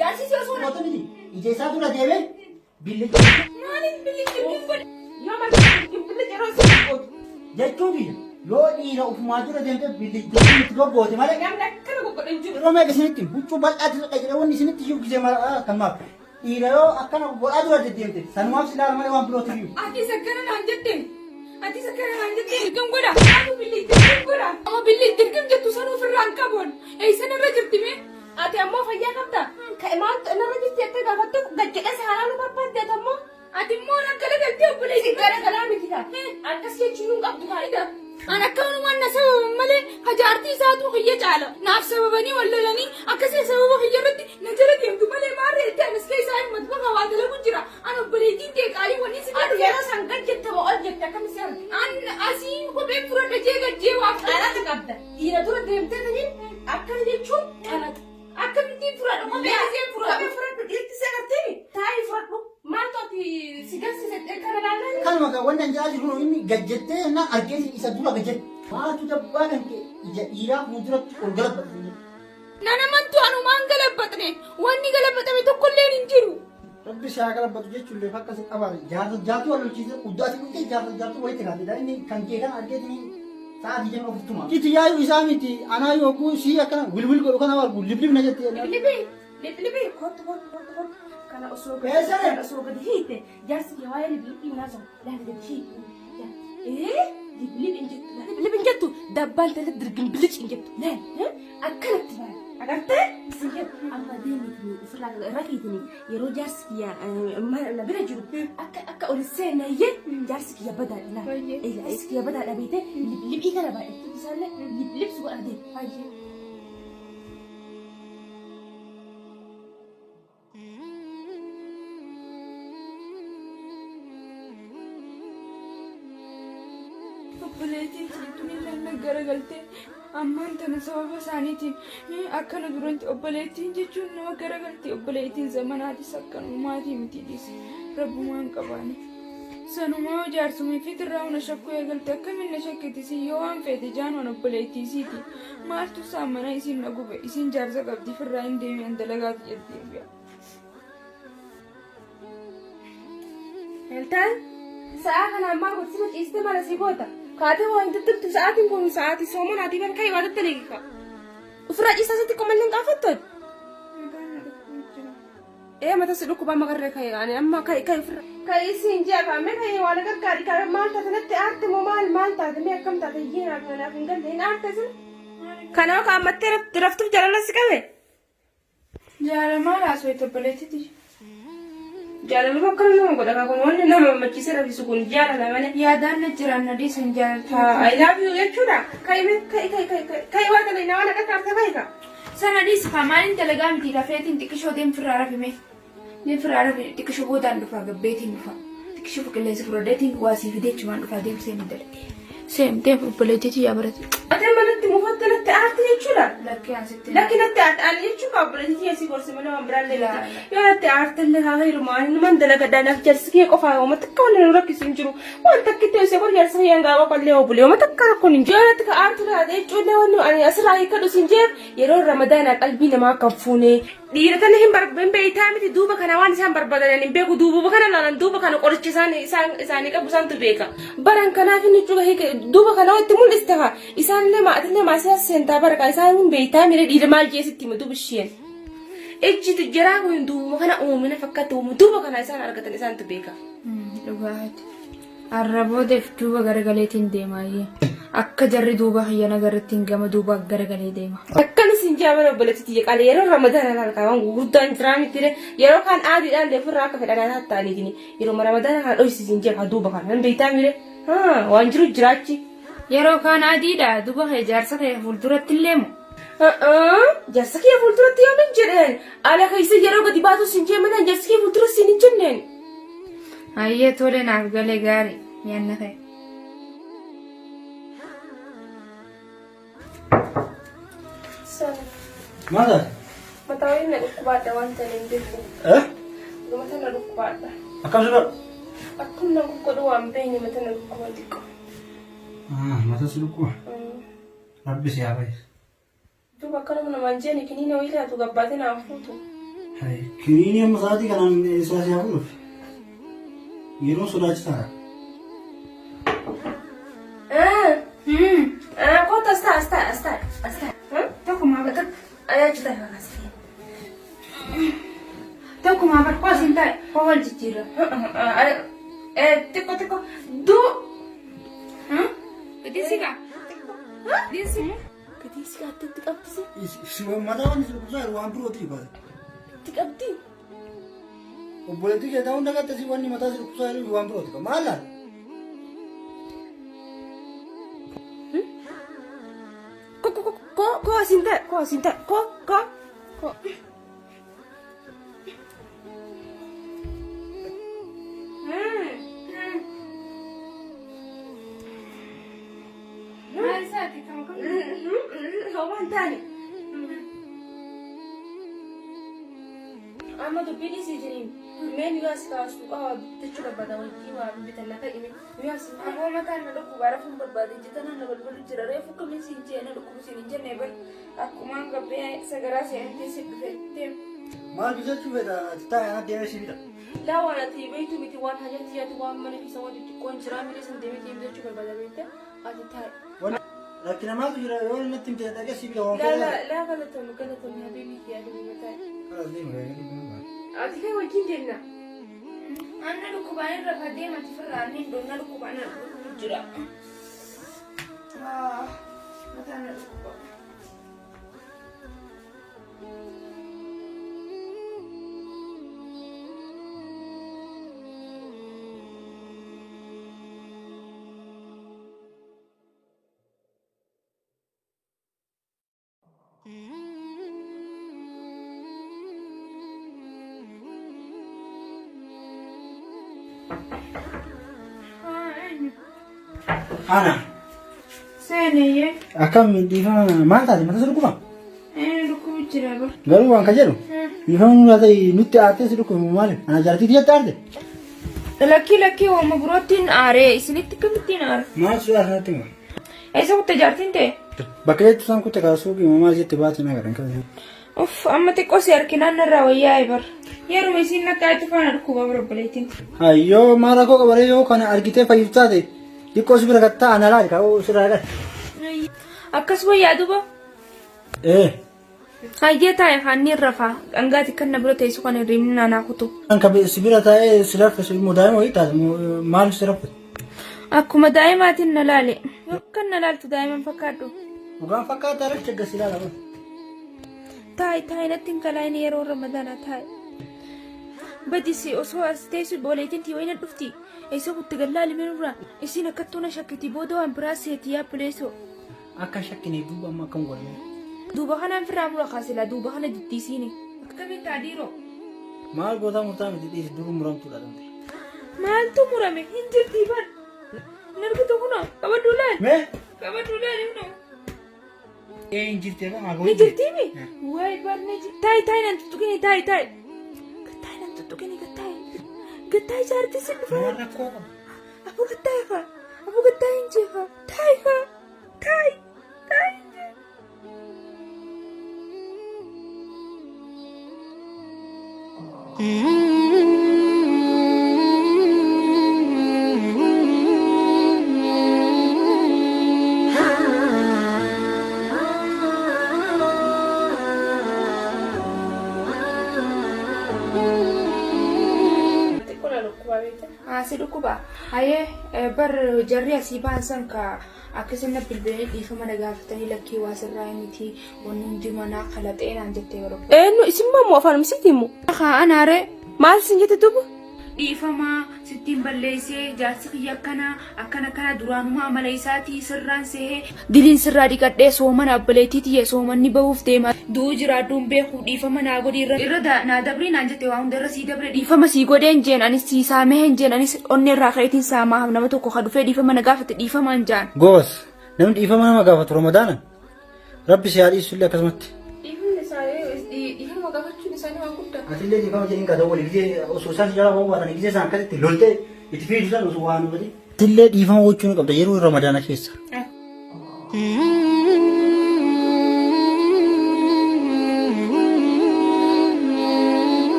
Jaarsi si osoo Gootu miti. Ija isaa dura deemee billicha maaliin billicha hin godhe? Yoo maaliin billicha yeroo si gootu. Jechuun kiyya yoo dhiira ofumaa dura deemtee billicha itti goggoote malee. Namni akkana goggodhe hin jiru. Yeroo meeqa isinitti huccuu bal'aatti hodha jedhee wanni isinitti iyyuu gisee mara kan maaf. Dhiira yoo akkana godhaa dura deddeemte sanumaaf si ilaala malee waan birootiif miti. Atis akkana naan jette. Atis akkana naan jette dirqam godha. Atu billi dirqam godha. Amma billi dirqam jettu san ofirraa hin qabuun. Eessan irra jirti mee? Ati ammoo fayyaa qabda. Ka maaltu narra jirti jettee gaafattu gad jedhee si halaaluu barbaadde ati ammoo. Ati immoo na galagaltee obboleessi. Galagalaa miti kaa. Akkas jechuun hin qabdu kaa. An akkanumaan na sababan malee ka jaartii isaatu kiyya caala. Naaf sababanii wal lolanii akkasii sababa kiyya irratti na jala deemtu malee maarree itti anis keessaa hin matbaqa waa dalagu jira. An obboleettiin tee qaalii wanni si Ati yeroo san gad jette moo ol jette akkam si arge? An asii kopheen fudhadha jee gad jee waa Qalata qabda. Dhiira dura deemtee taniin akkana jechuun qalata. Akkamittiin fudhadha kophee asii fudhadha. Kophee fudhadhu dhiirti si agarteemi taa'ii fudhadhu. Maaltu ati si garsiise kana laallaan? Kanuma kan wanni an jedhaa jiru inni gad jettee na argee isa dura gad jette. Maaltu dabbaa kan kee ija dhiiraa fuulduratti ol galabbata. Nan amantu anumaan galabbaxne wanni galabbaxame tokkolleen hin jiru. Rabbi si haa galabbatu jechuun illee akka si qabaate jaarsa jaartuu wal lolchiise uddaati dhuftee jaarsa jaartuu walitti kaatedha. Inni kan kee kana argeetini sa'aa digdama ofittuma. Iti yaayuu isaa miti anaa yogguu sii akkana wilwil godhu kana argu liblib na jetti. Liblibii liblibii kottu kottu kottu kottu kana osoo gadi Eessa kana osoo gadi hiite jaarsi kee waa'ee liblibii naa jiru laala gadi hiite. Ee liblib hin jettu liblib hin jettu dabbaan tele dirgim bilic hin jettu laala akkanatti baala agartee si jedhu amma deemiitini ofirraa rafiitini yeroo jaarsi kiyya na bira jiru akka akka ol seenayyee jaarsi kiyya badaadha laala. Jaarsi kiyya badaadha beekte liphii kana baay'ee isaallee liphsu godha deema. Obboleettiin tuni illee garagaltee ammaan tana sababa isaaniitiin akkana duranti obboleettiin jechuun nama garagalti obboleettiin zamanaatis akkanumaatii mitiitis rabbumaan qabaani. Sanumaa jaarsumii fi tirraa na shakkuu eegalte akkamiin na shakkiti isin yoo waan feete jaanuun obboleettii isiiti. Maaltu isaan mana isin na gube isin jaarsa qabdi firraa hin deebi'an dalagaati jettee deebi'a. Eltaan sa'aa kanaan maal godhu sima ciiste maal asii goota? Kaatee waa hin tuttuqtu sa'aatiin kun sa'aatii soomanaatii bar ka'ii waa tattaligi ka. Ofirraa ciistaa sitti qomallee hin qaafattu. Ee mata si dhukkuba amma garree ka'e ani amma ka'e ka'e ofirra. Ka'ii siin ji'a kaa'ame ka'ii waan gargaari kaa'e maal taate natti aarte moo maal maal taate mee akkam taate iyyee naaf naaf hin galle hin aarte sin. Kanaaf kaa'ammattee raftuuf jaalala si qabe. Jaalala maal haasofte obboleettiti? Jaalaluma akkana nama godha kun wanni nama mammachiisee rafisu kun jaalala malee. Yaadaan na jiraan na dhiisan jaalaltu. I love you jechuudha. Ka'i mee ka'i ka'i ka'i ka'i ka'i waa dalai nama na qaqqaarte ka'i ka. Sana dhiisi kaa maaliin dalagaa miti rafeetiin xiqqishoo deemfirraa rafime. Deemfirraa rafe xiqqishoo boodaan dhufaa gabbeetiin dhufa. Xiqqishoo qilleensa fudhadheetiin waa sii fidee achumaan dhufaa deem seemi dalage. Seem deem obboleettiitii yaa barate. Ati amma natti mufatte natti aarte jechuudha. Lakkee asitti. Lakki natti aarte ani jechuun kaa obboleettii kiyya si gorse malee waan biraan illee miti. Yoo natti aarte illee haa heerumaa ani numan dalagadhaa naaf jarsi kiyya qofaa yooma takka wanni nu rakkisu hin jiru. Waan takkitti osoo kun jarsi kiyya hangaa qollee obbolee yooma takka rakkoon hin jiru. Yoo natti ka aartu taate jechuun wanni ani asirraa hiikkadhu siin jeef yeroo ramadaanaa qalbii namaa kan fuunee. Dhiira tana hin hin beeytaa miti duuba kana waan isaan barbaadan hin beeku duuba kana laalan duuba kana qoricha isaan isaan isaanii qabu isaantu beeka. Baran kanaaf inni cufa hiike duuba kana itti mul'iste haa isaan illee maatillee maasii as seentaa baraka isaan hin beeytaa mire dhiira maal jee sitti hima duuba isheen. Ijji jaraa kun duuba kana uumina fakkaatti uumu duuba kana isaan argatan isaantu beeka. Dhugaati. Arra boodeef duuba garagaleetiin deemaayyee. Akka jarri duuba kiyyana garrittiin gama duuba garagalee deema. Akkana siin jaa bara obboleettii tiyya qaali yeroo ramadaana laal kaa waan gurguddaan jiraa miti re yeroo kaan aadiidhaan illee ofirraa akka fedhan haa ta'aniitini yeroo ramadaana kana dhoysi siin jaa kaa duuba kana hin beektaa mire haa waan jiru jiraachi. Yeroo kaan adiidha duuba kee jaarsa kee fuulduratti illee moo? Jaarsa kiyya fuulduratti yoomin jedheen ala keessa yeroo gadi baatu siin jee malee jaarsi kiyya fuuldura siin hin jenneen. Hayyee tole naaf galee gaarii yaanna kee. Maal taate? Mataa wayii na dhukkubaadha waan ta'e hin beeku. Eh? Mata na dhukkubaadha. Akkam si godha? Akkam na godhu waan beekne mata na dhukkuba xiqqoo. Mata si dhukkuba. Rabbi si haa fayyisu. Duuba akkanuma namaan jeeni kiniina wayii taatu gabbaatee naan fuutu. Kiniinii amma sa'aatii kanaan isaa si hafuuf yeroo sodaachisaadha. Kootu as ta'a as ta'a as ta'a as ta'a. Tokkumaa bakka Achi ta'a kaasee. Tokkumaa bakka koo siin taa'e koo wal jijjiirra. Xiqqoo xiqqoo duu. Gadi siqa. Gadi siqa. Gadi siqa itti qabdisi. Si mataa waan si dhukkubsaa jiru waan birooti baate. Itti qabdi. Obboleettii kee ta'uun dagatte si wanni mataa si dhukkubsaa jiru waan birooti. Maal laata? Ko ko ko ko asiin taa'e ko asiin taa'e ko ko ko. Maal isaati kama kam? Waan taane. Amma dubbiin isii jiriin mee nu as kaasu qaba bitachuu barbaada wajjii waa bitanna ta'ime nu as ammoo mataan na dhukkuba rafuun barbaade jettana na balbalu jira reefu kamiin siin jee na dhukkubu siin hin jenne bar akkumaan gabbee sagaraa seenatti si dhufettee. Maal bitachuu fedha ati taa'e ana deemee si bita. Laa waan ati beektu miti waan hajatti yaadu waan mana keessa waan xixiqqoon jira miidha san deemee bitachuu barbaada beekte ati taa'e. Rakkina maaltu jira yoo inni natti himte dhaqee si bita waan Laa fedha. laa laa galatoomi galatoomi habiibii kiyyaa habiibii taa'e. Kanas deema galee. Ati kan wajjin jenna. Anna dhukkubaan irra fadee mati firraa inni dhonna dhukkubaan na dhukkubu jira. Mataan na dhukkuba. Ana Seeneyyee. akkam dhiifama maal taate mata si dhukkuba? Dhukkubu jira bar. Garuu waan ka jedhu dhiifama nurraa ta'e nutti aartee si dhukkuba maali? Ana jaartii tiyyatti aarte? Lakkii lakkii waama biroottiin aaree isinitti kamittiin aare? Maal suudhaa sanatti hima? Eessa kutte jaartiin ta'e? Bakka jettu isaan kutte kaasuu maal jette baate na garan kan. Uff amma xiqqoo si harkinaan narraa wayyaa'e bar. Yeruma isiin nakkaa itti faana dhukkuba bara obboleettiin. Hayyoo maal rakkoo qabaree yoo kana argitee fayyif taate xiqqoo si bira gattaa ana laali kaa'uu sirraa dhaqe. Akkas wayyaa duba. Ee. Hayyee taa'e haanni irra faa. Dhangaati kan na bira teessu kan hirribni naanaa kutu. Kan ka si bira taa'ee si raffisu immoo daa'ima wayii taate maaliif si raffisu? Akkuma daa'imaatiin na laale. Kan na laaltu daa'iman fakkaadhu. Dhugaan fakkaataa irratti chagga si ilaala. Taa'i taa'i natti hin kalaa'in yeroo ramadaanaa taa'i. Badisi osoo as teessu obboleettiin tii wayina dhufti. Eessa kutte gallaali menurraa. Isiin akkattuu na shakkiti booda waan biraa seeti yaa buleesoo. Akka shakkine duuba amma akkam godhame. Duuba kanaan firraa mura kaasila duuba kana diddiisiini. Akkamiin taa dhiiroo? Maal gootaa murtaa miti dhiisi duruu muramtuudha dhamte. Maaltu murame hin jirtii bar. Hin argitu kunoo qabadhu laal. Mee? Qabadhu laal kunoo. Ee hin jirti egaa maa Ni jirtii mi? Waay bar ni jirti. Taayi taayi nan tuttuqini taayi taayi. Gattaayi nan tuttuqini gattaayi. Gattaayi jaartii si dhufa. Maal rakkoo qaba? Abu gattaayi kaa. Abu gattaayi hin jeefa. Taayi kaa. Taayi. Taayi hin jeefa. Xiqqoo na dhukkuba beekte. Asi dhukkuba. Hayee bar jarri asii ba'an san ka akka isin na bilbilanii dhiifama na gaafatanii lakkii waa sirraa miti wanni hundi manaa kalaxee naan jettee bara. Eenyu isin maammoo afaan misiiti immoo? Haa anaaree Maal isin jette duuba? Dhiifama sittiin balleessee jaarsi kiyya akkana akkana akkana duraanuma amala isaatii sirraan sehee diliin sirraa dhiqadhee soomana abbaleettii tiyya soomanni bahuuf deema du'uu jiraadhuun beeku dhiifama naa godhi irra irra naa dabrii naan jette waa hunda irra sii dabre dhiifama sii godheen jeen anis sii saamee hin jeen anis onnee irraa ka'eetiin saamaa nama tokko ka dhufee dhiifama na gaafate dhiifamaan jaan. Goos namni dhiifama nama gaafatu ramadaana rabbi si haa dhiisu illee akkasumatti. Dhiifamni isaanii dhiifama gaafachuun isaanii waan guddaa. Ati illee dhiifama jedhiin kaa ta'u walii gisee osoo isaan si jalaa bahuu baatanii gisee isaan akkasitti loltee itti fiidu san osoo waan godhi. Ati illee dhiifama gochuu ni qabda yeroo ramadaana keessa.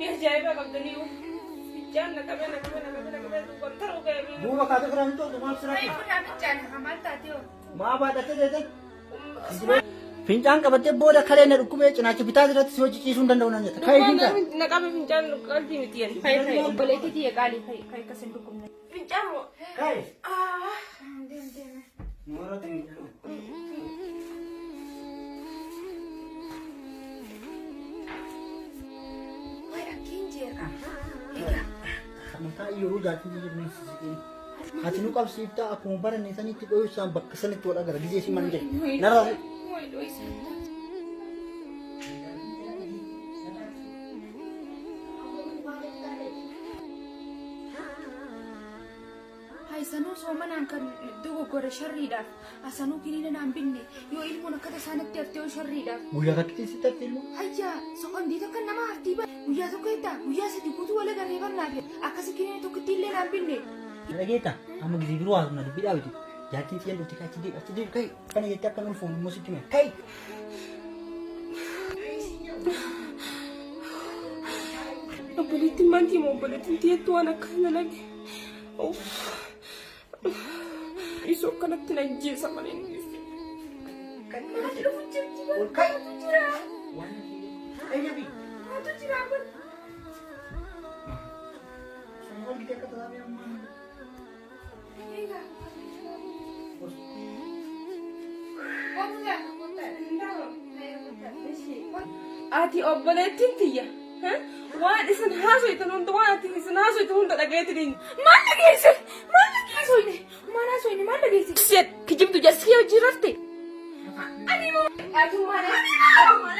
Dubbii ajaa'ibaa qabdanii fincaan na qabee na qabee na qabee na qabee duuban taruu ga'e. Duuba kaatee firaa hin toltu maaf siraa Ofirraa fincaan maal taatee hoo? Maa baadhattee deete? Fincaan qabattee booda kalee na dhukkubee cinaacha bitaa irratti si hojii ciisuu hin danda'u naan jette. Ka'ee fincaan. Na qabe fincaan qalbii miti jedhe. Kai kai Obboleettii tiyya qaalii kai kai akkas hin dhukkubne. Fincaan moo? Ka'ee. Ah. Deem deem. Moora fincaan. Way akkiin jeera. Egaa. Mataa yeroo jaartiin jedhu siqee. Ati nu qabsiiftaa akkuma baranne sanitti dho'isaan bakka sanitti wal agarra gizee si mana jedhe. Narraa Way dho'isa. Haysanuu soomanaan kan dogoggore sharriidhaaf asanuu kiniina naan binne yoo ilmoon akka tasaa natti haftee yoo sharriidhaaf. Guyyaa takkitti sitti hafte ilmoo. Hayya sekondii tokko nama haftii ba guyyaa tokko jettaa guyyaa sadi guutuu wal agarree barnaaf akkasi kiniina tokkitti illee naan binne. Na dhageetta amma gizee biroo haasofna dubbii dhaabiti. Jaartiin xiyyan dhufte achi deebi achi deebi ka'i. Kana jettee akka nu ulfoon immoo sitti hime ka'i. Obboleettiin maantii moo obboleettiin tiyyattu waan akkana dalage. Uff. Isoo akkanatti na ajjeesa malee inni dhiisu. Maaltu dhufu jirti Ol ka'i. maaltu jira Ka'i deebi. maaltu jira kun. Wal gitee akka tasaa ammaa. Egaa. Ati obboleettiin tiyya waan isin haasoytan hunda waan ati isin haasoytan hunda dhagayeetiin Maal dhageesse? Maal dhageesse? Maal haasofne? Maal dhageesse? Kijibdu jarsii hojii rafte. Ani moo? Ati maal? Ati maal?